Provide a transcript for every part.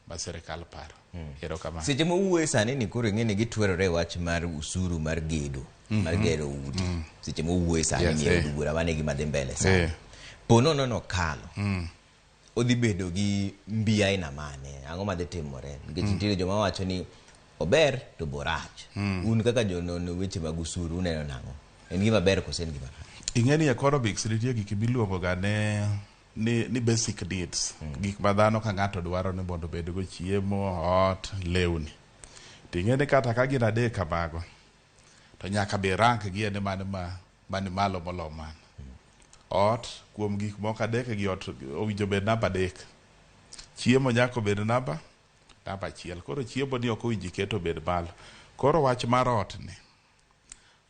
Ma sirikal paro. Erokamano. Seche mowuoye sani ni koro ing'e ni gitwerore e wach mar usuru mar gedo mar gero udi. Seche mowuoye sani ni e od bura, mano e gima dhi mbele sani. Po nono nokalo, odhi bedo gi mbi aina mane? Ang'o madhi timore? Nikech nitiere joma wacho ni ober to borach. Un kaka jonon weche mag usuru uneno nang'o? En gima ber kose en gima rach? Ing'e ni economics nitie gik miluongo ga ne ni basic needs, gik ma dhano ka ng'ato dwaro ni mondo obed go: chiemo, ot, lewni. To ing'e ni kata ka gin adek kamago, to nyaka be rank gi ene mane ma mani malo molo mano. Ot, kuom gik moko adek gi, ot owinjo bed namba 3, chiemo nyaka obed namba 1. Koro chiemo ni ok owinjo iket obed malo. Koro wach mar ot ni,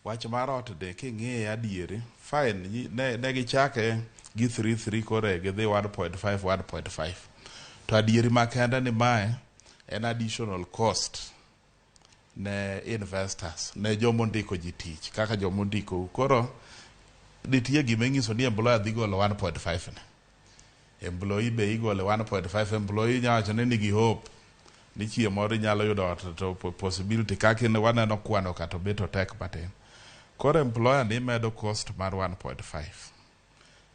wach mar ot ni, king'iye adieri, fine, ne gichake gi 3 3, koro gidhi 1.5 1.5, to adieri makende ni mae en additional cost ne investors, ne jomondiko ji tich, kaka jomondikou. Koro nitie gima inyiso ni employer dhi golo 1.5 ne employee, be igole 1.5. Employee nya wacho ni nigi hope ni chieng' moro inyalo yudo ot, to possibility kaka in waneno kwano kata obet otek matin. Koro employer ni imedo cost mar 1.5.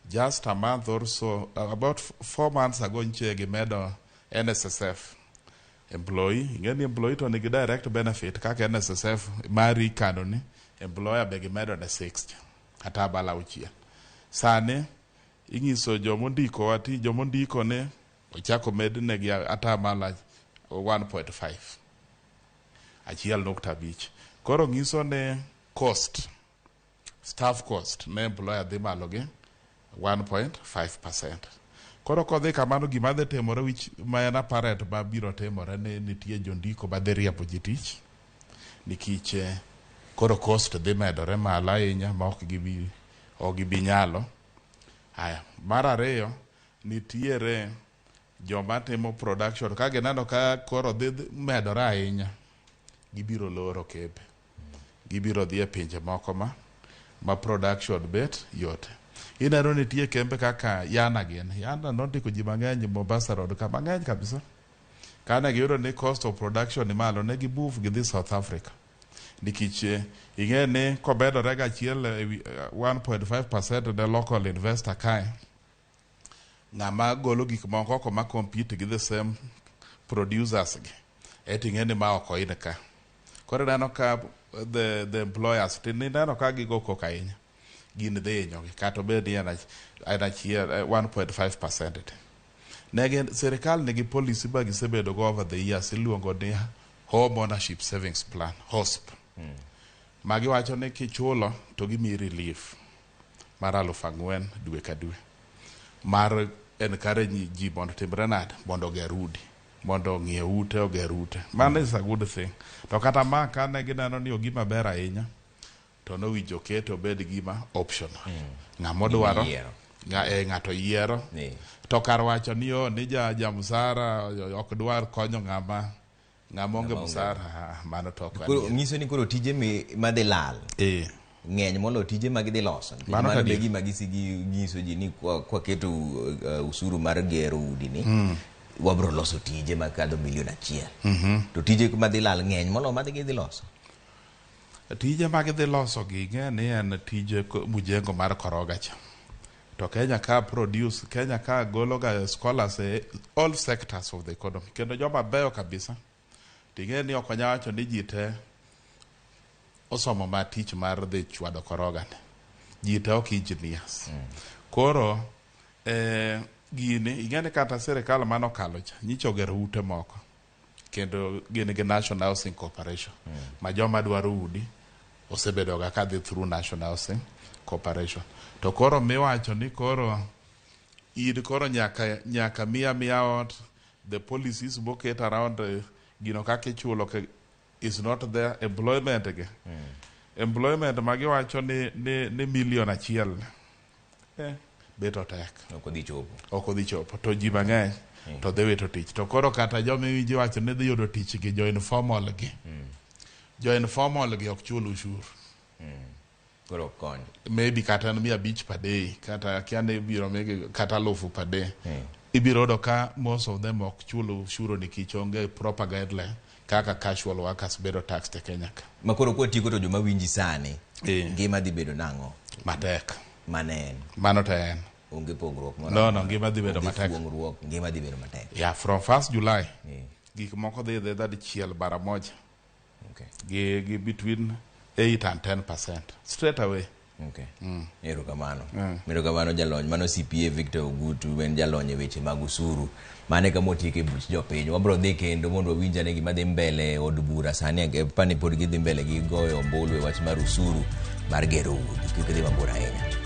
Just a month or so, about 4 months ago, nche gimedo NSSF employee. Ing'e ni employee to nigi direct benefit kaka NSSF mari ikano ni employer be gimedo ne 60 atamalo 6. Sani inyiso jomondiko ati jomondiko ne ochako med negi atamalo 1.5, 1.5. Koro nyiso ni cost, staff cost ne employer dhi malo gi 1.5%. Koro kodhi kamano, gima dhi timore, which ma en apparent ma biro timore, ni nitie jondiko ma dhi riembo ji tich, nikech koro cost dhi medore malo ahinya ma ok gibi nyalo. Aya, mar ariyo, nitiere joma timo production, ka gineno ka koro dhi medore ahinya, gibiro loro kembe, gibiro dhi e pinje moko ma production bet yot. Ineno nitie kembe kaka Yana gin Yana nondiko ji mang'eny Mombasa Road ka, mang'eny kabisa. Kane giyudo ni cost of production ni malo, ne gi move gidhi South Africa, nikech ing'e ni komedore ga achiel ewi 1.5% ne local investor kae, ng'ama golo gik moko oko ma compete gi the same producers gi, eti ing'e ni ma ok oin ka. Koro ineno ka the employers to ineno ka gigo koko ahinya, gin dhi hinyogi kata obed ni en achiel 1.5%. Te ne gin sirikal nigi policy ma gisebedo go over the years, iluongo ni Home Ownership Savings Plan, HOSP, ma giwacho ni kichulo to gimiyi relief mar 4,000 dwe ka dwe, mar encourage ji mondo timre nade, mondo oger udi, mondo ong'iew ute, oger ute. Mano is a good thing. To kata ma kane gineno ni ogima ber ahinya, to nowinjo kete obed gima optional, ng'ama odwaro. Yiero. Ng'ato yiero. To kar wacho ni o ni ja msara ok dwar konyo ng'ama onge Ng'ama onge. msara, ah, mano to ok Koro adier. nyiso ni koro tije madhi lal ng'eny molo tije ma gidhi loso. Nikech Mano mano be adier. gima gisinyiso ji ni kwaketo usuru mar gero udi ni, wabro loso tije makadho milion 1. To tije madhi lal ng'eny molo madhi gidhi loso. Tije ma gidhi loso gi, ing'e ni en tije mujengo mar koroga cha. To Kenya ka produce, Kenya ka golo ga scholars e all sectors of the economy, kendo joma beyo kabisa. To ing'e ni ok wanyal wacho ni ji te osomo ma tich mar dhi chwado koroga ni. Ji te ok engineers. Koro gini ing'e ni kata sirikal manokalo cha nyicha ogero ute moko, kendo gin gi National Housing Corporation, ma joma dwaro udi osebedo ga kadhi through National Housing Corporation. To koro miwacho ni koro in koro nyaka miya miya ot, the policies moket around gino kaka ichulo is not there. Employment gi, employment ma giwacho ni milion 1, bet otek. Ok odhi chopo. Ok odhi chopo, to ji mang'eny to dhi wito tich. To koro kata joma iwinjo wacho ni dhi yudo tich gi, jo informal gi, jo informal gi ok chul ushuru. Koro ok kony. Maybe kata en 500 per day, kata akia ni ibiro migi kata 1,000 per day. Ibiro yudo ka most of them ok chul ushuru nikech onge proper guideline kaka casual workers bedo taxed e Kenya ka. Ma koro kwatieko to joma winji sani, ngima dhi bedo nang'o? Matek. Mano en. Mano to en. Onge pogruok moro. No, no, ngima dhi bedo matek. Fuong'ruok, ngima dhi bedo matek. Yeah, from 1st July, gik moko dhi dhi dichiel bara moja. Gi, gi between 8 and 10% straight away. Okay. Erokamano. Erokamano jalony. Mano CPA Victor Ogutu en jalony e weche mag usuru. Mane kama otieke buch jopiny. Wabro dhi kendo mondo wawinj ane gima dhi mbele e od bura sani pani pod gidhi mbele gi goyo ombulu e wach mar usuru mar gero udi. Kik idhi mabor ahinya.